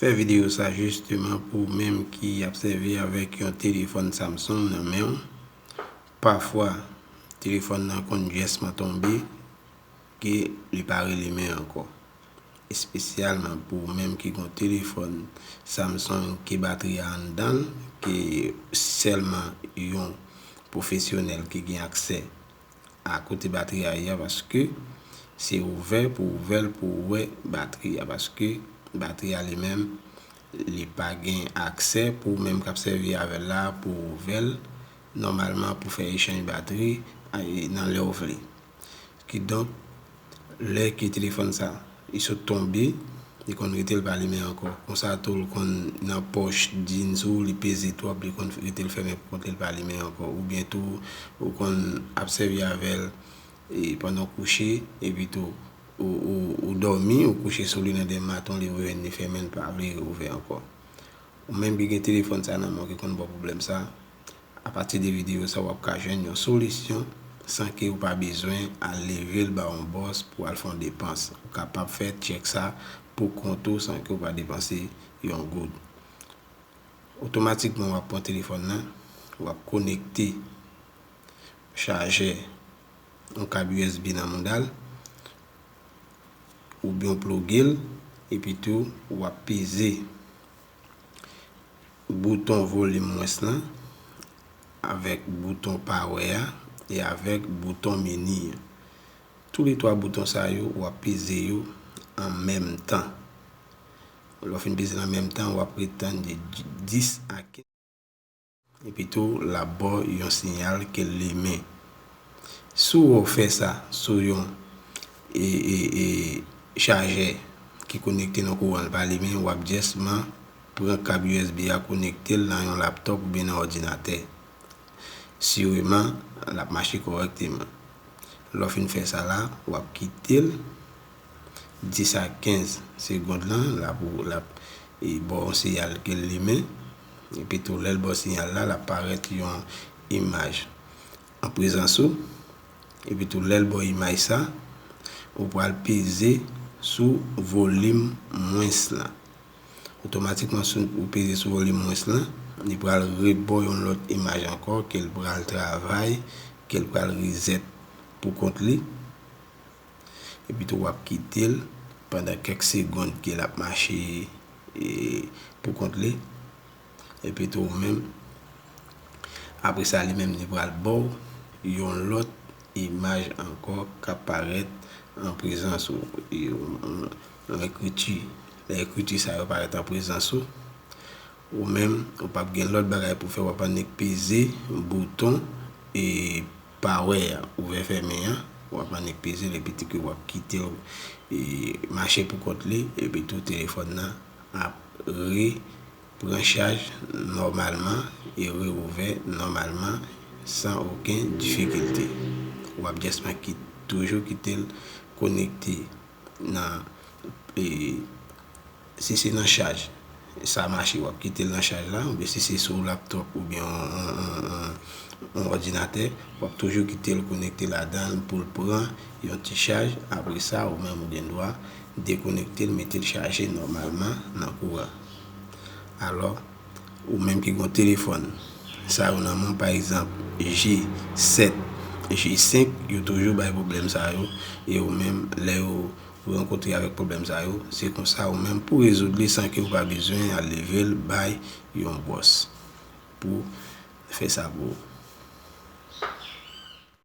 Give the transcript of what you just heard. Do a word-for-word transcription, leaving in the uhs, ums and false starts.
Fè videyo sa jisteman pou ou menm ki ap sèvi avèk yon telefòn Samsung nan men w. Pafwa, telefòn nan konn jèsman tonbe, ke li pa relimen ankò. Espesyalman pou ou menm ki gon telefòn Samsung ke batri a anndan l, ke sèlman yon pwofesyonèl ki gen aksè a kote batri a ye a, paske se ouvè pou ouvè l pou w wè batri a, paske batri a li menm, li pa gen aksè pou ou menm k ap sèvi avè l la pou w ouvè l nòmalman pou fè echanj batri a, e, nan lè w vle. Kidonk, lè ke telefòn sa, li sot tonbe, li konn rete l pa limen ankò. Konsa tou, l konn nan pòch jeans ou, li peze twòp, li konn rete l fèmen pou kont li, l pa limen ankò. Oubyen tou, ou konn ap sèvi avè l, e, pandan w kouche, epi tou, ou, ou, ou dòmi, ou kouche sou li nan dèyè maten, li revin, li fèmen, l pa vle ouvè ankò. Ou menm ki gen telefòn sa nan men w ki konn ba w pwoblèm sa, apati de videyo sa, w ap ka jwenn yon solisyon san ke w pa bezwen al leve l ba yon bòs pou al fè yon depans. Ou kapab fè tchèk sa pou kont ou san ke w pa depanse yon goud. Otomatikman, w ap pran telefòn nan, w ap konekte chajè yon kab U S B nan mouda l, oubyen w ploge l, epi tou w ap peze bouton volim mwens lan, avèk bouton power a, e avèk bouton meni an. Toulètwa bouton sa yo, w ap peze yo an menm tan. Lè w fin peze l an menm tan, w ap ret tann de dis a kenz. Epi tou, l ap ba w yon siyal ke l limen. Si w wè w fè sa sou yon, e, e, e, chajè ki konekte nan kouran, l pa limen, w ap jèsman pran kab U S B a, konekte l nan yon laptòp oubyen nan òdinatè. Sireman, l ap mache kòrèkteman. Lè w fin fè sa la, w ap kite l dis a kenz segond lan, l ap, l ap, e, ba w yon siyal ke l limen. Epi tou, lè l ba w siyal la, l ap parèt yon imaj an prezans ou. Epi tou, lè l ba w imaj sa, ou pral peze sou volim mwens lan. Otomatikman, si w peze sou volim mwens lan, li pral reba w yon lòt imaj ankò, ke l pral travay, ke l pral reset pou kont li. Epi tou, w ap kite l pandan kèk segond ke l ap mache, e, pou kont li. Epi tou, ou menm, apre sa, li menm, li pral ba w yon lòt imaj ankò k ap parèt an prezans ou, e, yon, yon, yon ekriti. Lè ekriti sa yo parèt an prezans ou, ou menm, ou p ap gen lòt bagay pou fè, w ap annik peze bouton, e, power a, ouvè fèmen an, w ap annik peze l, epi tou ke w ap kite l, e, mache pou kont li, epi tou telefòn nan ap re pran chaj nòmalman e reouvè nòmalman san okenn difikilte. W ap jèsman ki, toujou kite l konekte nan, e, si se nan chaj, sa mache, w ap kite l nan chaj la, oubyen si se sou laptòp oubyen yon, yon, yon, yon, yon òdinatè, w ap toujou kite l konekte ladan l pou l pran yon ti chaj. Apre sa, ou menm ou gen dwa dekonekte l, mete l chaje nòmalman nan kouran. Alò, ou menm ki gen telefòn, sa yo nan men w, pa egzanp, G sèt, G senk, yo toujou bay pwoblèm sa yo, e ou menm, lè yo rankontre avèk pwoblèm sa yo, se konsa ou menm pou rezoud li san ke w pa bezwen al leve l bay yon bòs pou fè sa pou ou.